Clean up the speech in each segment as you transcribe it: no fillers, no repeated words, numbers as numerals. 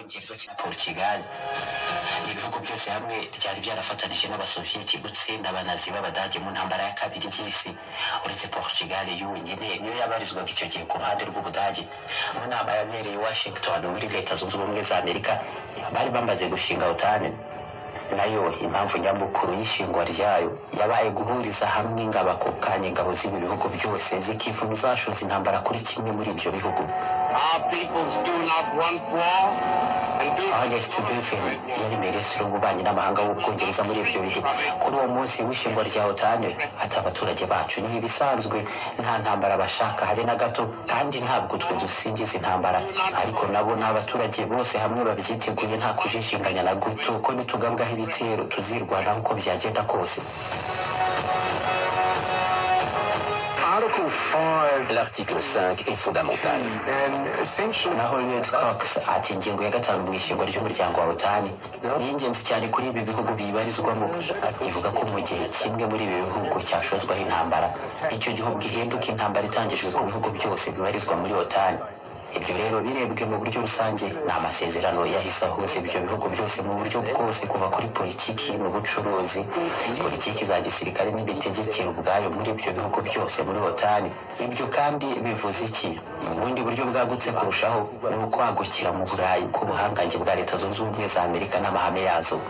Ubwongereza na Portugal. Ibihugu byose hamwe byari byarafatanije n'Abasoviyeti gutsinda Abanazi b'Abadage mu ntambara ya kabiri y'isi, uretse Portugal yonyine niyo yabarizwaga icyo gihe ku ruhande rw'Ubudage. Mu nama yabereye i Washington muri Leta Zunze Ubumwe za Amerika, bari bamaze gushinga OTAN. Nayo impamvu nyamukuru y'ishingwa ryayo yabaye guhuriza hamwe ingabo ako kanya, ingabo z'ibi bihugu byose zikivuna zashoza intambara kuri kimwe muri ibyo bihugu. Our peoples do not want war and do Ernest Bevin yari minisitiri w'ububanyi n'amahanga w'Ubwongereza muri ibyo bihe kuri uwo munsi w'ishingwa rya OTAN. Ati: "Abaturage bacu ni ibisanzwe, nta ntambara bashaka habe na gato, kandi ntabwo twe dusingiza intambara, ariko nabo ni abaturage bose hamwe babyiteguye nta kujijinganya na guto ko nitugabwaho ibitero tuzirwanaho uko byagenda kose." Article 5 L'article 5 est fondamental. and essentially Naho Lord Cox ati: "Ingingo ya gatanu mu ishingwa ry'umuryango wa OTAN ni ingenzi cyane kuri ibi bihugu biyibarizwamo. Ivuga ko mu gihe kimwe muri ibi bihugu cyashozwaho intambara, icyo gihugu gihinduka intambara itangijwe ku bihugu byose bibarizwa muri OTAN. Ibyo rero birebwe mu buryo rusange ni amasezerano yahise ahuza ibyo bihugu byose mu buryo bwose, kuva kuri politiki mu bucuruzi, politiki za gisirikare n'imitegekere ubwayo muri ibyo bihugu byose muri OTAN. Ibyo kandi bivuze iki mu bundi buryo bwagutse kurushaho? Ni ukwagukira mu Burayi k'ubuhangange bwa Leta Zunze Ubumwe za Amerika n'amahame yazo."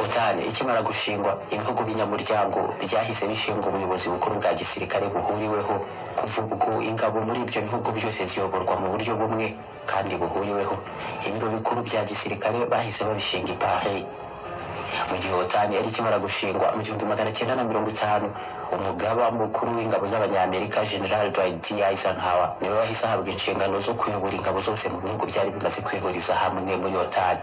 OTAN ikimara gushingwa, ibihugu binyamuryango byahise bishinga ubuyobozi bukuru bwa gisirikare buhuriweho. Kuva ubwo, ingabo muri ibyo bihugu byose ziyoborwa mu buryo bumwe kandi buhuriweho. Ibiro bikuru bya gisirikare bahise babishinga i Paris. Mu gihe OTAN yari ikimara gushingwa mu 1950, umugaba mukuru w'ingabo z'Abanyamerika, General Dwight D. Eisenhower, niwe wahise ahabwa inshingano zo kuyobora ingabo zose mu bihugu byari bimaze kwihuriza hamwe muri OTAN.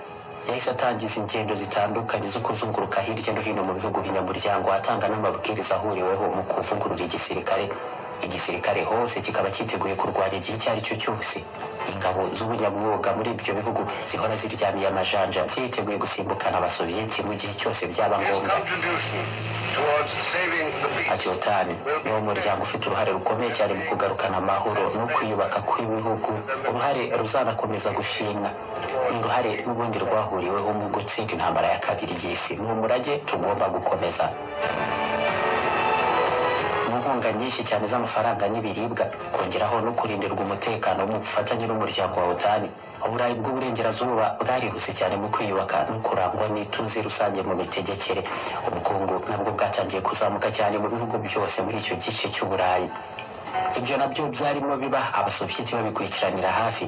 Yahise atangiza ingendo zitandukanye zo kuzunguruka hirya no hino mu bihugu binyamuryango, atanga n'amabwiriza ahuriweho mu kuvugurura igisirikare, igisirikare hose kikaba cyiteguye kurwanya igihe icyo ari cyo cyose. Ingabo z'ubunyamwuga muri ibyo bihugu zihora ziryamiye amajanja, ziteguye gusimbukana Abasoviyeti mu gihe cyose byaba His ngombwa. contribution towards saving the peace Ati: "OTAN ni wo muryango ufite uruhare rukomeye cyane mu kugarukana amahoro no kwiyubaka kw'ibihugu, uruhare ruzanakomeza gushimwa. Ni uruhare n'ubundi rwahuriweho mu gutsinda intambara ya kabiri y'isi. Ni umurage tugomba gukomeza." Mu nkunga nyinshi cyane z'amafaranga n'ibiribwa, kongeraho no kurindirwa umutekano mu bufatanye n'umuryango wa OTAN, Uburayi bw'Uburengerazuba bwarihuse cyane mu kwiyubaka no kurangwa n'ituze rusange mu mitegekere. Ubukungu nabwo bwatangiye kuzamuka cyane mu bihugu byose muri icyo gice cy'Uburayi. Ibyo nabyo byarimo biba, Abasoviyeti babikurikiranira hafi.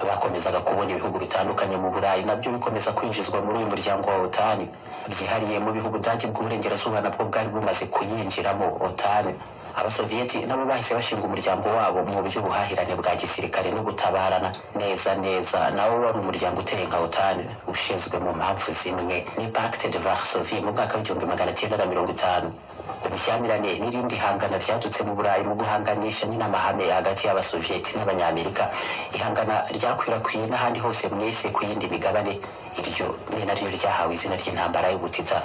Bakomezaga kubona ibihugu bitandukanye mu Burayi nabyo bikomeza kwinjizwa muri uyu muryango wa OTAN, byihariye mu bihugu Budage bw'Uburengerazuba nabwo bwari bumaze kuyinjiramo OTAN. Abasoviyeti nabo bahise bashinga umuryango wabo mu by'ubuhahirane bwa gisirikare no gutabarana neza neza, nawo wari umuryango uteye nka OTAN, ushinzwe mu mpamvu zimwe, ni Pacte de Varsovie mu mwaka w'1950. Ubushyamirane n'irindi hangana ryadutse mu Burayi mu guhanganisha nyine amahame hagati y'Abasoviyeti n'Abanyamerika, ihangana ryakwirakwiye n'ahandi hose mu isi ku yindi migabane. Iryo ni naryo ryahawe izina ry'intambara y'ubutita.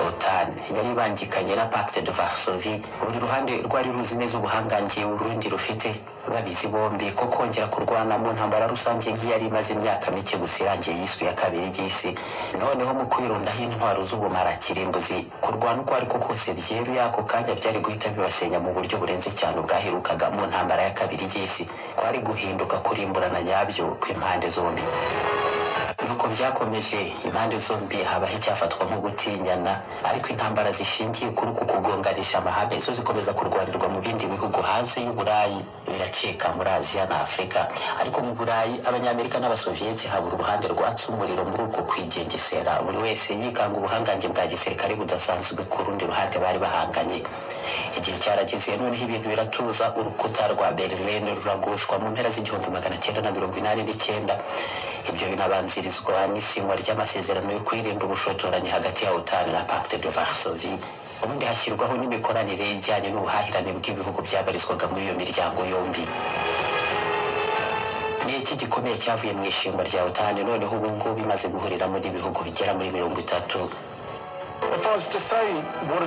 OTAN yari ibangikanye na Pacte de Varsovie. Buri ruhande rwari ruzi neza ubuhangange urundi rufite, babizi bombi ko kongera kurwana mu ntambara rusange nk'iyari imaze imyaka mike gusa irangiye, yiswe ya kabiri y'isi, noneho mu kwirundaho intwaro z'ubumara kirimbuzi, kurwana uko ariko kose byeruye ako kanya byari guhita bibasenya mu buryo burenze cyane ubwaherukaga mu ntambara ya kabiri y'isi. Kwari guhinduka kurimburana nyabyo kw'impande zombi. Nuko byakomeje, impande zombi habaho icyafatwa nko gutinyana, ariko intambara zishingiye kuri uku kugonganisha amahame zo zikomeza kurwanirwa mu bindi bihugu hanze y'Uburayi, biracika muri Aziya na Afurika. Ariko mu Burayi, Abanyamerika n'Abasoviyeti habura uruhande rwatsa umuriro muri uko kwigengesera, buri wese yikanga ubuhangange bwa gisirikare budasanzwe ku rundi ruhande bari bahanganye. Igihe cyarageze noneho ibintu biratuza, urukuta rwa Berlin ruragushwa mu mpera z'1989. Ibyo binabanzirizwa n'isinywa ry'amasezerano yo kwirinda ubushotoranyi hagati ya OTAN na Pacte de Varsovie, ubundi hashyirwaho n'imikoranire ijyanye n'ubuhahirane bw'ibihugu byabarizwaga muri iyo miryango yombi. Ni iki gikomeye cyavuye mu ishingwa rya OTAN noneho ubu ngubu imaze guhuriramo n'ibihugu bigera muri 30?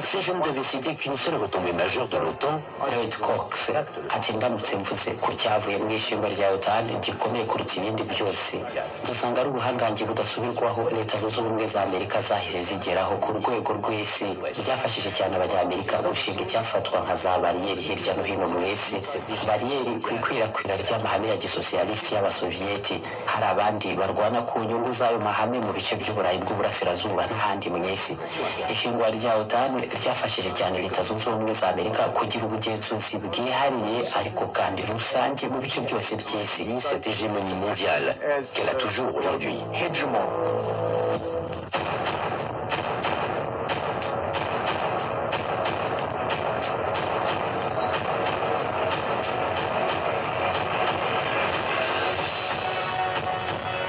Si je ne devais citer qu'une seule retombée majeure de l'OTAN, Lloyd Cox ati ndamutse mvuze ku cyavuye mu ishingwa rya OTAN gikomeye kuruta ibindi byose, dusanga ari ubuhangange budasubirwaho Leta Zunze Ubumwe za Amerika zahise zigeraho ku rwego rw'isi. Byafashije cyane Abanyamerika gushinga icyafatwa nka za bariyeri hirya no hino mu isi, bariyeri ku ikwirakwira ry'amahame ya gisosiyalisiti y'Abasoviyeti. Hari abandi barwana ku nyungu z'ayo mahame mu bice by'Uburayi bw'Uburasirazuba n'ahandi mu isi. Ishingwa rya OTAN ryafashije cyane Leta Zunze Ubumwe za Amerika kugira ubugenzuzi bwihariye ariko kandi rusange mu bice byose by'isi. Cette hégémonie mondiale qu'elle a toujours aujourd'hui.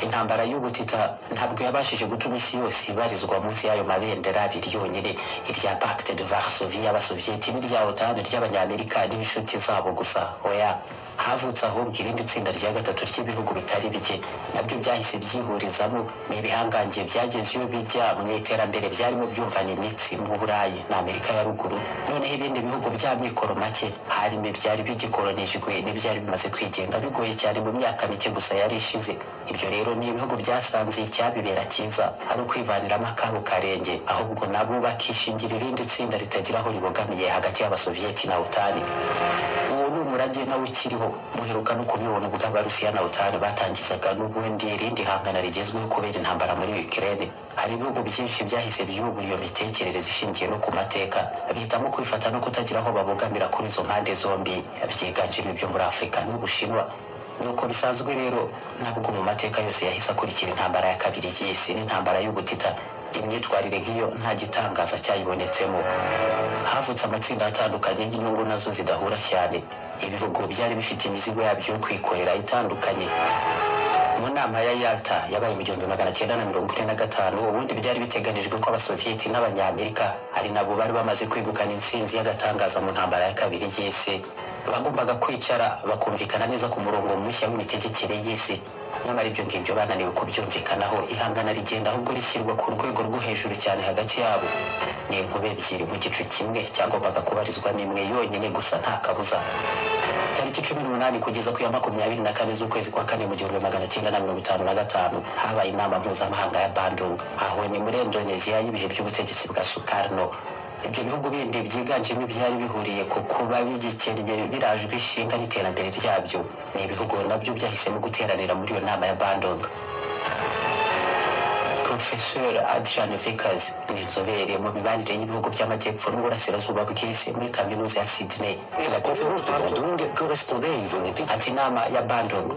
Intambara y'ubutita ntabwo yabashije gutuma isi yose ibarizwa munsi y'ayo mabendera abiri yonyine, irya Pacte de Varsovie y'Abasoviyeti n'irya OTAN ry'Abanyamerika n'inshuti zabo gusa. Oya, havutse ahubwo irindi tsinda rya gatatu ry'ibihugu bitari bike nabyo byahise byihurizamo. Ni ibihangange byageze iyo bijya mu iterambere byarimo byumvana imitsi mu Burayi na Amerika ya Ruguru, noneho ibindi bihugu bya mikoro make, harimo ibyari bigikoronijwe n'ibyari bimaze kwigenga bigoye cyane mu myaka mike gusa yari ishize. Ibyo rero ni ibihugu byasanze icyabibera cyiza ari ukwivaniramo akabo karenge, ahubwo nabo bakishingira irindi tsinda ritagira aho ribogamiye hagati y'Abasoviyeti na OTAN. Uwo ni umurage nawe ukiriho, muheruka no kubibona ubwo Abarusiya na OTAN batangizaga n'ubundi irindi hangana rigezweho kubera intambara muri Ukraine. Hari ibihugu byinshi byahise byubura iyo mitekerereze ishingiye no ku mateka, bihitamo kwifata no kutagira aho babogamira kuri izo mpande zombi, byiganjemo ibyo muri Afurika n'Ubushinwa. Nuko bisanzwe rero, ntabwo mu mateka yose yahise akurikira intambara ya kabiri y'isi n'intambara y'ubutita imyitwarire nk'iyo nta gitangaza cyayibonetsemo. Havutse amatsinda atandukanye y'inyungu nazo zidahura cyane. Ibihugu byari bifite imizigo yabyo yo kwikorera itandukanye. Mu nama ya Yalta yabaye mu 1945, ubundi byari biteganijwe ko Abasoviyeti n'Abanyamerika, ari nabo bari bamaze kwegukana intsinzi y'agatangaza mu ntambara ya kabiri y'isi, bagombaga kwicara bakumvikana neza ku murongo mushya w'imitegekere y'isi. Nyamara ibyo ngibyo bananiwe kubyumvikanaho, ihangana rigenda ahubwo rishyirwa ku rwego rwo hejuru cyane hagati yabo. Ni inkuba ebyiri mu gicu kimwe cyagombaga kubarizwa n'imwe yonyine gusa, nta kabuza. Tariki 18 kugeza ku ya 24 z'ukwezi kwa kane mu 1955 habaye inama mpuzamahanga ya Bandung, aho ni muri Indonesia y'ibihe by'ubutegetsi bwa Sukarno. Ibyo bihugu bindi byiganjemo ibyari bihuriye ku kuba bigikennye birajwe ishinga n'iterambere ryabyo, ni ibihugu nabyo byahisemo guteranira muri iyo nama ya Bandung. Professeur Adrian Vickers ni inzobere mu mibanire y'ibihugu by'amajyepfo n'uburasirazuba bw'isi muri kaminuza ya Sydney. La conférence de Bandung correspondait à une volonté Ati inama ya Bandung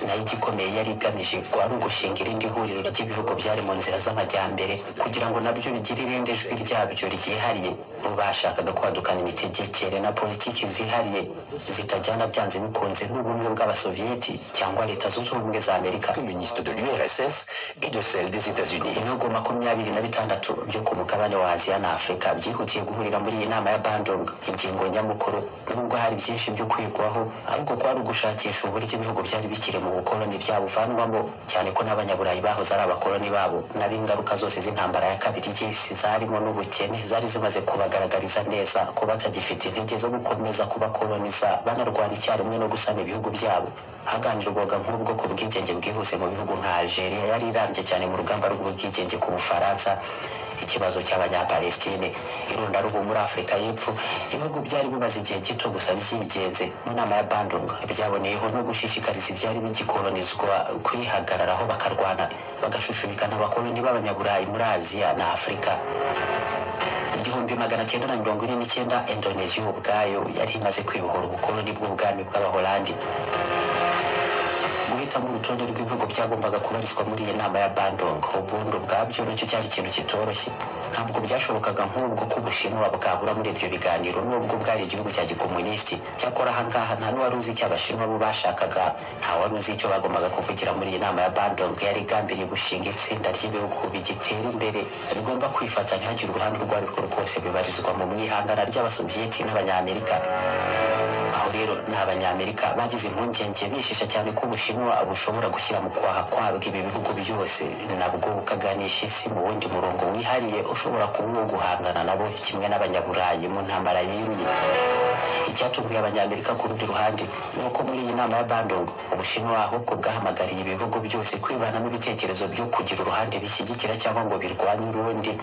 nayo igikomeye yari igamije kwari ugushinga irindi huriro ry'ibihugu byari mu nzira z'amajyambere, kugira ngo nabyo bigire irindi jwi ryabyo ryihariye. Bo bashakaga kwadukana imitegekere na politiki zihariye zitajyana byanze bikunze n'ubumwe bw'Abasoviyeti cyangwa Leta Zunze Ubumwe za Amerika. communiste de l'URSS et de celle des États-Unis. Ibihugu 26 byo ku mugabane wa Aziya na Afurika byihutiye guhurira muri iyi nama ya Bandung. Ingingo nyamukuru, nubwo hari byinshi byo kwigwaho, ariko kwari ugushakisha uburyo ibihugu byari bikiri mu bukoloni byabuvanwamo, cyane ko n'Abanyaburayi bahoze ari abakoloni babo, nabo ingaruka zose z'intambara ya kabiri y'isi zarimo n'ubukene zari zimaze kubagaragariza neza ko batagifite intege zo gukomeza kubakoloniza banarwana icyarimwe no gusana ibihugu byabo. Haganirwaga nk'ubwo ku bwigenge bwihuse mu bihugu nka Algeria yari irambye cyane mu rugamba rw'ubwigenge ku Bufaransa, ikibazo cy'Abanyapalestine, irondaruhu muri Afurika y'Epfo, ibihugu byari bimaze igihe gito gusa byigenze. Mu nama ya Bandung byaboneyeho no gushishikariza ibyari bigikolonizwa kwihagararaho, bakarwana bagashushubikana abakoloni b'Abanyaburayi muri Aziya na Afurika. 1949 Indonesia ubwayo yari imaze kwibohora ubukoloni bw'ubwami bw'Abaholandi. Guhitamo urutonde rw'ibihugu byagombaga kubarizwa muri iyi nama ya Bandung ubundi ubwabyo nacyo cyari ikintu kitoroshye. Ntabwo byashobokaga nk'ubwo ko Ubushinwa bwabura muri ibyo biganiro, nubwo bwari igihugu cya gikomunisiti. Cyakora ahangaha nta n'uwari uzi icyo Abashinwa bo bashakaga, nta wari uzi icyo bagombaga kuvugira muri iyi nama ya Bandung yari igambiriye gushinga itsinda ry'ibihugu bigitera imbere bigomba kwifata ntihagire uruhande urwo ari rwo rwose bibarizwa mu mwihangana ry'Abasoviyeti n'Abanyamerika. Aho rero ni Abanyamerika bagize impungenge bishisha cyane ko Ubushinwa Ubushinwa bushobora gushyira mu kwaha kwabwo ibi bihugu byose, nabwo bukaganisha isi mu wundi murongo wihariye ushobora kuba uwo guhangana nabo kimwe n'Abanyaburayi mu ntambara yeruye. Icyatunguye Abanyamerika ku rundi ruhande ni uko muri iyi nama ya Bandung, Ubushinwa ahubwo bwahamagariye ibihugu byose kwivanamo ibitekerezo byo kugira uruhande bishyigikira cyangwa ngo birwanye urundi.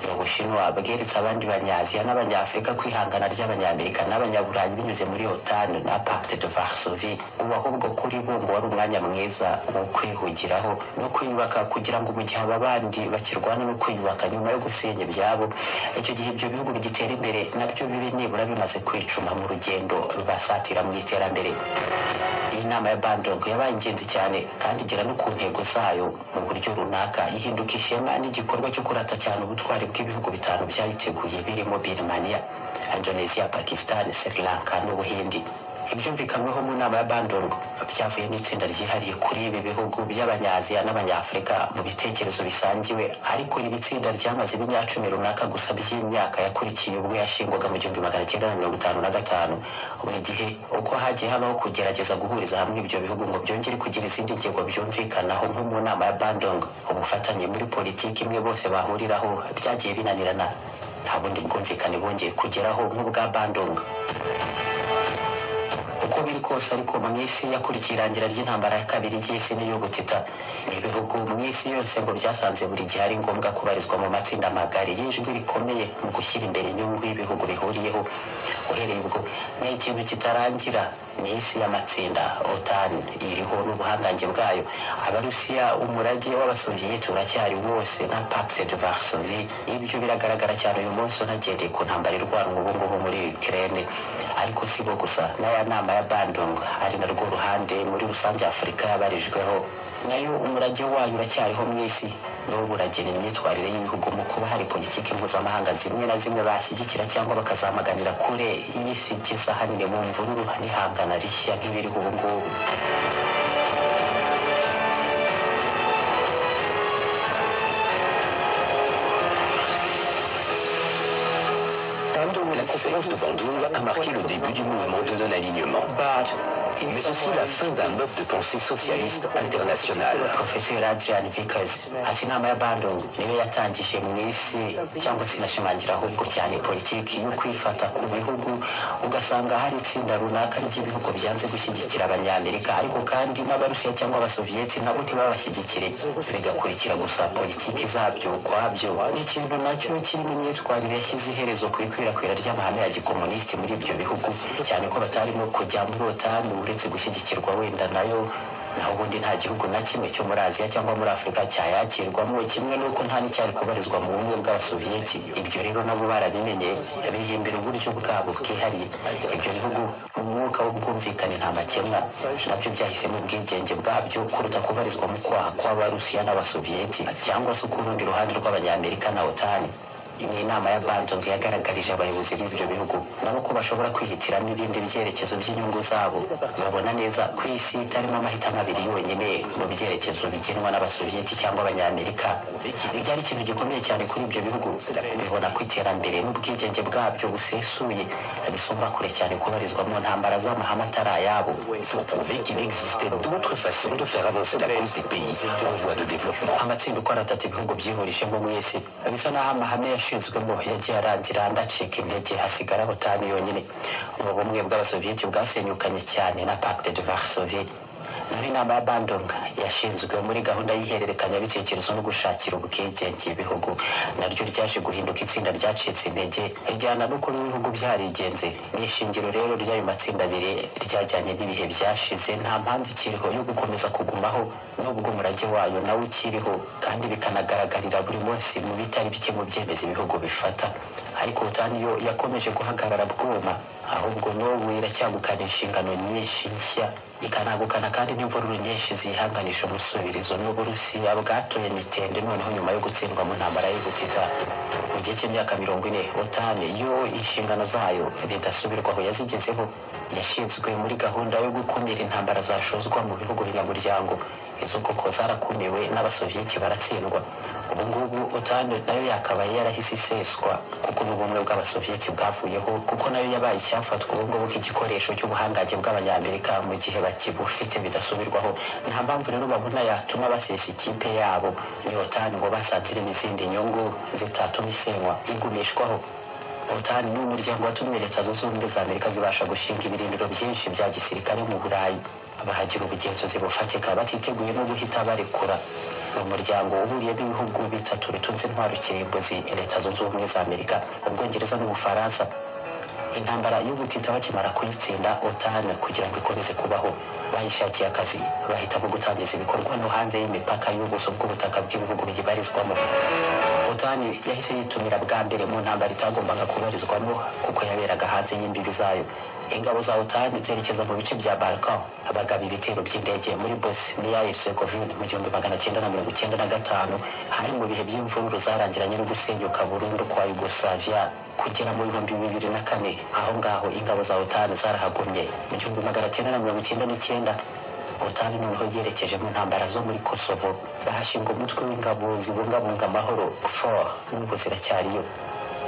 Ubushinwa bweretse abandi Banyaziya n'Abanyafurika kwihangana ry'Abanyamerika n'Abanyaburayi binyuze muri OTAN na Pacte de Varsovie ubu ahubwo kuri bo ngo wari umwanya mwiza wo kwihugiraho no kwiyubaka, kugira ngo mu gihe aba bandi bakirwana no kwiyubaka nyuma yo gusenya ibyabo, icyo gihe ibyo bihugu bigitera imbere nabyo bibe nibura bimaze kwicuma mu rugendo rubasatira mu iterambere. Iyi nama ya Bandung yabaye ingenzi cyane kandi igera no ku ntego zayo mu buryo runaka, ihinduka ishema n'igikorwa cyo kurata cyane ubutwari bw'ibihugu bitanu byayiteguye birimo Birmania, Indonesia, Pakistan, Sri Lanka n'Ubuhindi. Ibyumvikanyweho mu nama ya Bandung byavuye n'itsinda ryihariye kuri ibi bihugu by'Abanyaziya n'Abanyafurika mu bitekerezo bisangiwe, ariko iri tsinda ryamaze ibinyacumi runaka gusa by'imyaka yakurikiye ubwo yashingwaga mu 1955. Buri gihe uko hagiye habaho kugerageza guhuriza hamwe ibyo bihugu ngo byongere kugira izindi ngingo byumvikanaho nko mu nama ya Bandung, ubufatanye muri politiki imwe bose bahuriraho, byagiye binanirana. Nta bundi bwumvikane bongeye kugeraho nk'ubwa Bandung. Uko biri kose ariko, mu isi yakurikiye irangira ry'intambara ya kabiri y'isi n'iy'ubutita, ibihugu mu isi yose ngo byasanze buri gihe ari ngombwa kubarizwa mu matsinda magari y'ijwi rikomeye mu gushyira imbere inyungu y'ibihugu bihuriyeho. Uhereye ubwo ni ikintu kitarangira mu isi y'amatsinda. OTAN iriho n'ubuhangange bwayo, Abarusiya, umurage w'Abasoviyeti uracyari wose na Pacte de Varsovie. Ibyo biragaragara cyane uyu munsi unagendeye ku ntambara irwanwa ubu ngubu muri Ukraine. Ariko si bo gusa, n'aya nama ya Bandung ari narwo ruhande muri rusange Afurika yabarijweho, nayo umurage wayo uracyariho mu isi. N'ubu uragena imyitwarire y'ibihugu mu kuba hari politiki mpuzamahanga zimwe na zimwe bashyigikira cyangwa bakazamaganira kure y'isi igeze ahanini mu mvururu n'ihangana rishya nk'ibiriho ubu ngubu. La conférence de Bandung a marqué le début du mouvement de non-alignement, mais aussi la fin d'un mode de pensée socialiste international. Profeseri Adrian Vickers ati inama ya Bandung niyo yatangije mu isi cyangwa se inashimangira ahubwo cyane politiki yo kwifata ku bihugu, ugasanga hari itsinda runaka ry'ibihugu byanze gushyigikira Abanyamerika, ariko kandi n'Abarusiya cyangwa Abasoviyeti nabo ntibabashyigikire, bigakurikira gusa politiki zabyo ukwabyo. Ni ikintu nacyo kirimo imyitwarire yashyize iherezo ku ikwirakwira ry'amahame ya gikomunisiti muri ibyo bihugu, cyane ko batarimo kujya muri OTAN uretse gushyigikirwa wenda nayo. Naho ubundi nta gihugu na kimwe cyo muri Aziya cyangwa muri Afurika cyayakirwamo, kimwe n'uko nta n'icyari kubarizwa mu bumwe bw'Abasoviyeti. Ibyo rero nabo barabimenye, bihimbira uburyo bwabo bwihariye. Ibyo bihugu mu mwuka w'ubwumvikane nta makemwa nabyo byahisemo ubwigenge bwabyo kuruta kubarizwa mu kwaha kw'Abarusiya n'Abasoviyeti cyangwa se urundi ruhande rw'Abanyamerika na OTAN. Ni inama ya Bandung yagaragarije abayobozi b'ibyo bihugu nabo ko bashobora kwihitiramo ibindi byerekezo by'inyungu zabo, babona neza ko isi itarimo amahitamo abiri yonyine mu byerekezo bigenwa n'Abasoviyeti cyangwa Abanyamerika. Byari ikintu gikomeye cyane kuri ibyo bihugu, bibona ko iterambere n'ubwigenge bwabyo busesuye bisumba kure cyane kubarizwa mu ntambara z'amahame atari ayabo. Pour prouver qu'il existait d'autres façons de faire avancer la cause des pays en voie de développement. Amatsinda uko ari atatu ibihugu byihurijemo mu isi, bisa n'aho amahame yashinzwemo yagiye arangira ndacika intege, hasigara OTAN yonyine. Ubu bumwe bw'Abasoviyeti bwasenyukanye cyane na Pacte de Varsovie. Naho inama ya Bandung yashinzwe muri gahunda y'ihererekanyabitekerezo no gushakira ubwigenge ibihugu, naryo ryaje guhinduka itsinda ryacitse intege, rijyana no kuba ibihugu byarigenze. Ni ishingiro rero ry'ayo matsinda abiri ryajyanye n'ibihe byashize. Nta mpamvu ikiriho yo gukomeza kugumaho n'ubwo umurage wayo nawe ukiriho, kandi bikanagaragarira buri munsi mu bitari bike mu byemezo ibihugu bifata. Ariko OTAN yo yakomeje guhagarara bwuma, ahubwo n'ubu iracyagukana inshingano nyinshi nshya, ikanagukana kandi n'imvururu nyinshi zihanganisha umusubirizo n'Uburusiya bwatoye mitende noneho nyuma yo gutsindwa mu ntambara y'ubutita mu gihe cy'imyaka 40. OTAN yo inshingano zayo bidasubirwaho yazigezeho. Yashinzwe muri gahunda yo gukumira intambara zashozwa mu bihugu binyamuryango. Izo koko zarakumiwe n'Abasoviyeti baratsindwa. Ubu ngubu OTAN nayo yakabaye yarahise iseswa, kuko n'ubumwe bw'Abasoviyeti bwavuyeho, kuko nayo yabaye icyafatwa ubu ngubu nk'igikoresho cy'ubuhangange bw'Abanyamerika mu gihe bakibufite bidasubirwaho. Nta mpamvu rero babona yatuma basesa ikipe yabo. Ni OTAN ngo basanze irimo izindi nyungu zitatuma isenywa, igumishwaho. OTAN ni umuryango watumye Leta Zunze Ubumwe za Amerika zibasha gushinga ibirindiro byinshi bya gisirikare mu Burayi, bahagira ubugenzuzi bufatika batiteguye no guhita barekura. Ni umuryango uhuriyemo ibihugu bitatu bitunze intwaro kirimbuzi: Leta Zunze Ubumwe za Amerika, Ubwongereza n'Ubufaransa. Intambara y'ubutita bakimara kuyitsinda, OTAN kugira ngo ikomeze kubaho bayishakiye akazi, bahitamo gutangiza ibikorwa no hanze y'imipaka y'ubuso bw'ubutaka bw'ibihugu biyibarizwamo. OTAN yahise yitumira bwa mbere mu ntambara itagombaga kubarizwamo kuko yaberaga hanze y'imbibi zayo. Ingabo za OTAN zerekeza mu bice bya Balkan, bagaba ibitero by'indege muri Bosnia Herzegovina mu 1995. Hari mu bihe by'imvururu zarangiranye no gusenyuka burundu kwa Yugoslavia kugera mu 2004. Aho ngaho ingabo za OTAN zarahagumye. Mu 1999 OTAN noneho yerekeje mu ntambara zo muri Kosovo, bahashinga umutwe w'ingabo zibungabunga amahoro, KFOR, n'ubu ziracyariyo.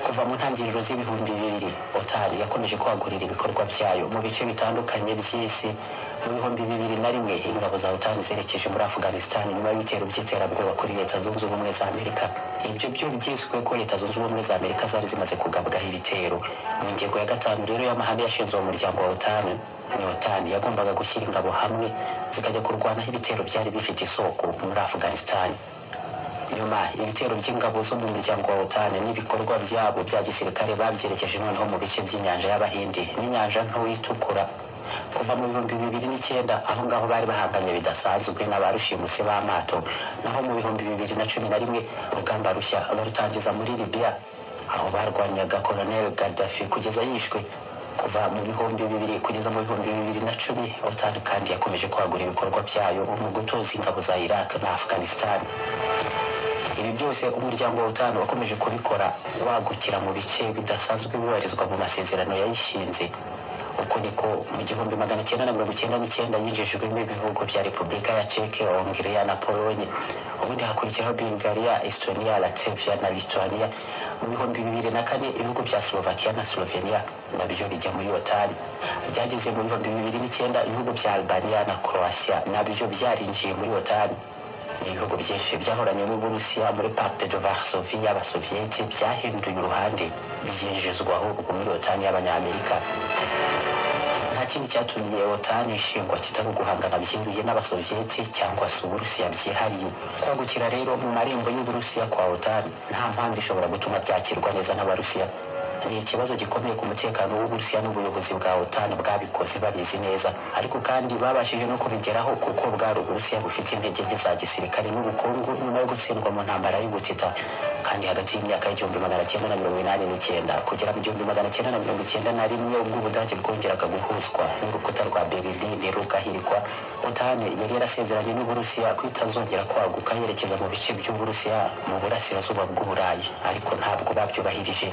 Kuva mu ntangiriro z'ibihumbi 2000, OTAN yakomeje kwagurira ibikorwa byayo mu bice bitandukanye by'isi. Mu 2001 ingabo za OTAN zerekeje muri Afghanistan nyuma y'ibitero by'iterabwoba kuri Leta Zunze Ubumwe za Amerika. Ibyo byo byiswe ko Leta Zunze Ubumwe za Amerika zari zimaze kugabwaho ibitero. Mu ngingo ya gatanu rero y'amahame yashinze uwo muryango wa OTAN, ni OTAN yagombaga gushyira ingabo hamwe zikajya kurwanaho ibitero byari bifite isoko muri Afghanistan. Nyuma ibitero by'ingabo zo mu muryango wa OTAN n'ibikorwa byabo bya gisirikare babyerekeje noneho mu bice by'inyanja y'Abahindi n'inyanja nto itukura. Kuva mu 2009 aho ngaho bari bahanganye bidasanzwe n'abarushimusi b'amato. Naho mu 2011 urugamba rushya barutangiza muri Libya, aho barwanyaga Colonel Gaddafi kugeza yishwe. Kuva mu 2000 kugeza mu 2010 OTAN kandi yakomeje kwagura ibikorwa byayo mu gutoza ingabo za Iraq na Afghanistan. Ibi byose umuryango wa OTAN wakomeje kubikora wagukira mu bice bidasanzwe bibarizwa mu masezerano yayishinze. Uko niko mu 1999 yinjijwemo ibihugu bya Repubulika ya Ceke, Hongiriya na Polonye. Ubundi hakurikiraho Bulgaria, Estonia, Latvia na Lithuania. Mu 2004 ibihugu bya Slovakia na Slovenia nabyo bijya muri OTAN. Byageze mu 2009 ibihugu bya Albania na Croatia nabyo byarinjiye muri OTAN. Ibihugu byinshi byahoranye n'Uburusiya muri Pacte de Varsovie y'Abasoviyeti byahinduye uruhande, byinjizwaho ubwo muri OTAN y'Abanyamerika. Nta kindi cyatumye OTAN ishingwa kitari uguhangana byeruye n'Abasoviyeti cyangwa se Uburusiya byihariye. Kwagukira rero mu marembo y'Uburusiya kwa OTAN nta mpamvu ishobora gutuma byakirwa neza n'Abarusiya. Ni ikibazo gikomeye ku mutekano w'Uburusiya, n'ubuyobozi bwa OTAN bwabikoze babizi neza, ariko kandi babashije no kubigeraho kuko bwari Uburusiya bufite intege nke za gisirikare n'ubukungu nyuma yo gutsindwa mu ntambara y'ubutita. Kandi hagati y'imyaka y'1989 kugera mu 1991, ubwo Ubudage bwongeraga guhuzwa n'urukuta rwa Berlin rugahirikwa, OTAN yari yarasezeranye n'Uburusiya ko itazongera kwaguka yerekeza mu bice by'Uburusiya mu burasirazuba bw'Uburayi, ariko ntabwo babyubahirije.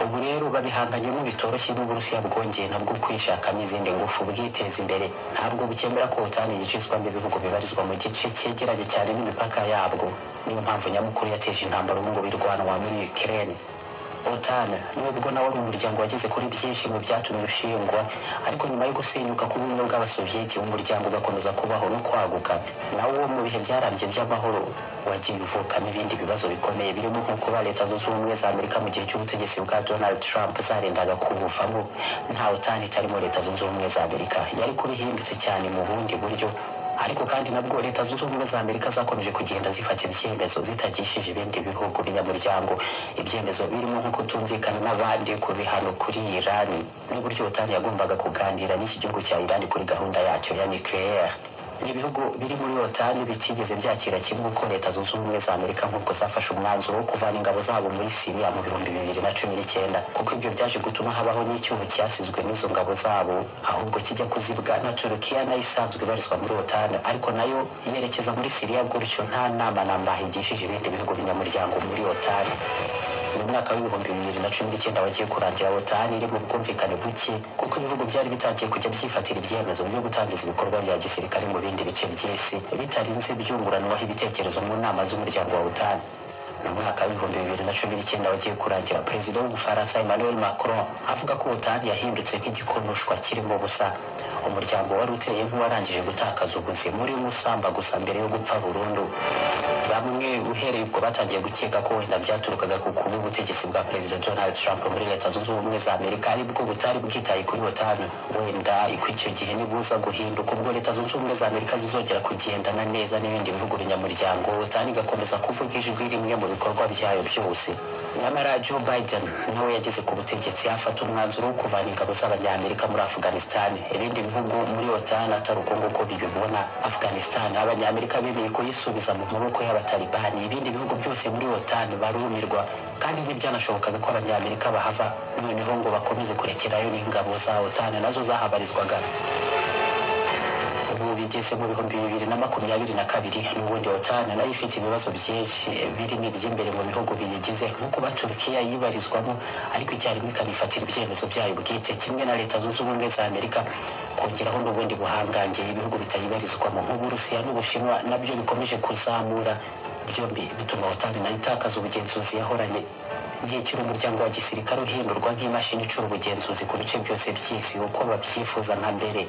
Ubu rero babihanganyemo bitoroshye n'Uburusiya bwongeye nabwo kwishakamo izindi ngufu bwiteza imbere. Ntabwo bukemera ko OTAN yinjizwamo ibihugu bibarizwa mu gice cyegeranye cyane n'imipaka yabwo. Niyo mpamvu nyamukuru yateje intambara ubu ngo birwanwa muri Ukraine. OTAN nubwo nawe ari umuryango wageze kuri byinshi mu byatumye ushingwa, ariko nyuma yo gusenyuka k'ubumwe bw'Abasoviyeti umuryango ugakomeza kubaho no kwaguka, nawo mu bihe byarambye by'amahoro wagiye uvukamo ibindi bibazo bikomeye, birimo nko kuba Leta Zunze Ubumwe za Amerika mu gihe cy'ubutegetsi bwa Donald Trump zarendaga kubuvamo. Nta OTAN itarimo Leta Zunze Ubumwe za Amerika yari kuba ihindutse cyane mu bundi buryo. Ariko kandi nabwo Leta Zunze Ubumwe za Amerika zakomeje kugenda zifata ibyemezo zitagishije ibindi bihugu binyamuryango, ibyemezo birimo nko kutumvikana n'abandi ku bihano kuri Irani n'uburyo OTAN yagombaga kuganira n'iki gihugu cya Irani kuri gahunda yacyo ya nucléaire. Ni ibihugu biri muri OTAN bitigeze byakira kimwe uko Leta Zunze Ubumwe za Amerika nk'ubwo zafashe umwanzuro wo kuvana ingabo zabo muri Siriya mu 2019, kuko ibyo byaje gutuma habaho n'icyuho cyasizwe n'izo ngabo zabo, ahubwo kijya kuzibwa na Turukiya nayo isanzwe ibarizwa muri OTAN, ariko nayo yerekeza muri Siriya gutyo nta nama namba igishije ibindi bihugu binyamuryango muri OTAN. Mu mwaka w'2019 wagiye kurangira, OTAN iri mu bwumvikane buke, kuko ibihugu byari bitangiye kujya byifatira ibyemezo byo gutangiza ibikorwa bya gisirikare mu bindi bice by'isi bitarinze byunguranwaho ibitekerezo mu nama z'umuryango wa OTAN. Mu mwaka w'2019 wagiye kurangira, perezida w'Ubufaransa Emmanuel Macron avuga ko OTAN yahindutse nk'igikonoshwa kirimo ubusa, umuryango wari uteye nk'uwarangije gutakaza ubuzima, urimo usamba gusa mbere yo gupfa burundu. Bamwe uhereye ubwo batangiye gukeka ko wenda byaturukaga ku kuba ubutegetsi bwa perezida Donald Trump muri Leta Zunze Ubumwe za Amerika aribwo butari bwitaye kuri OTAN. Wenda ko icyo gihe nibuza guhinduka, ubwo Leta Zunze Ubumwe za Amerika zizongera kugendana neza n'ibindi bihugu binyamuryango, OTAN igakomeza kuvuga ijwi rimwe mu bikorwa byayo byose. Nyamara Joe Biden nawe yageze ku butegetsi afata umwanzuro wo kuvana ingabo z'Abanyamerika muri Afghanistan. Ibindi bihugu muri OTAN atari uko nguko bibibona. Afghanistan Abanyamerika bemeye kuyisubiza mu maboko y'Abatalibani, ibindi bihugu byose muri OTAN barumirwa, kandi ntibyanashobokaga ko Abanyamerika bahava noneho ngo bakomeze kurekerayo n'ingabo za OTAN nazo zahabarizwaga. Ubu bigeze mu 2022, n'ubundi OTAN nayo ifite ibibazo byinshi birimo iby'imbere mu bihugu biyigize, nko kuba Turukiya yibarizwamo ariko icyarimwe ikanifatira ibyemezo byayo bwite kimwe na Leta Zunze Ubumwe za Amerika, kongeraho n'ubundi buhangange ibihugu bitayibarizwamo nk'Uburusiya n'Ubushinwa nabyo bikomeje kuzamura, byombi bituma OTAN nayo itakaza ubugenzuzi yahoranye. Ntikiri umuryango wa gisirikare uhindurwa nk'imashini icura ubugenzuzi ku bice byose by'isi uko babyifuza nka mbere.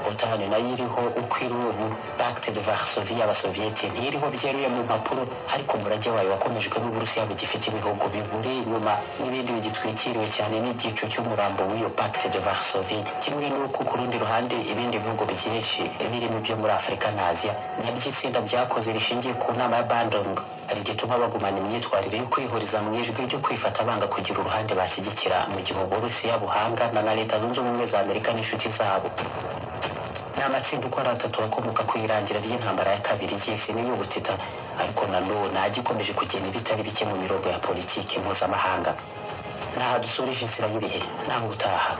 OTAN nayo iriho uko iri ubu, Pacte de Varsovie y'Abasoviyeti ntiriho byeruye mu mpapuro, ariko umurage wayo wakomejwe n'Uburusiya bugifite ibihugu biburi inyuma n'ibindi bigitwikiriwe cyane n'igicu cy'umurambo w'iyo Pacte de Varsovie, kimwe n'uko ku rundi ruhande ibindi bihugu byinshi birimo ibyo muri Afurika na Aziya nabyo itsinda byakoze rishingiye ku nama ya Bandung rigituma bagumana imyitwarire yo kwihuriza mu ijwi ryo kwifata, banga kugira uruhande bashyigikira mu gihe Uburusiya buhangana na Leta Zunze Ubumwe za Amerika n'inshuti zabo. Ni amatsinda uko ari atatu akomoka ku irangira ry'intambara ya kabiri y'isi n'iy'ubutita, ariko nanone agikomeje kugena ibitari bike mu mirongo ya politiki mpuzamahanga. Naha dusoreje inzira y'ibihe, naho utaha.